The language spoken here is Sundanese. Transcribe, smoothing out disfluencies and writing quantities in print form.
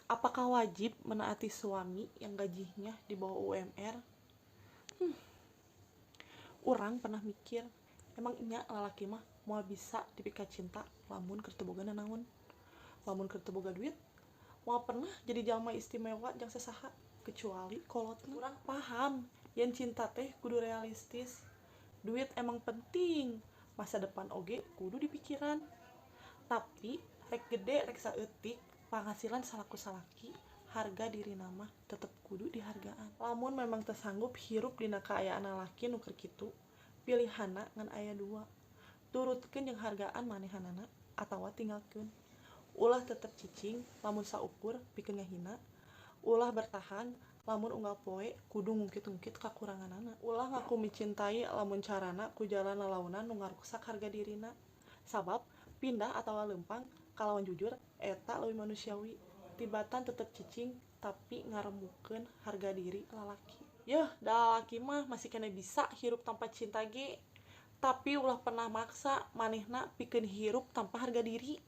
Apakah wajib menaati suami yang gajinya di bawah UMR? Urang pernah mikir, emang nya lalaki mah moal bisa dipika cinta lamun keur teu boga nanaon. Lamun keur teu boga duit, moal pernah jadi jalma istimewa jang sasaha kecuali kolotna. Urang paham yen cinta teh kudu realistis. Duit emang penting, masa depan oge kudu dipikiran. Tapi rek gede rek saeutik penghasilan salaku salaki, harga diri mah tetep kudu dihargaan. Lamun memang teu sanggup hirup dina kaayaan lalaki nu keur kitu, pilihanna ngan aya dua. Turutkeun jeung hargaan manehanana atawa tinggalkeun. Ulah tetep cicing lamun saukur pikeun ngahina. Ulah bertahan lamun unggal poe kudu ngungkit-ungkit kakuranganana. Ulah ngaku mencintai lamun carana ku jalan lalaunan nu ngaruksak harga dirina. Sabab pindah atawa leumpang kalawan jujur eta leuwih manusiawi tibatan tetep cicing tapi ngaremukeun harga diri lalaki. Yeuh, da lalaki mah masih keneh bisa hirup tanpa cinta ge. Tapi ulah pernah maksa manehna pikeun hirup tanpa harga diri.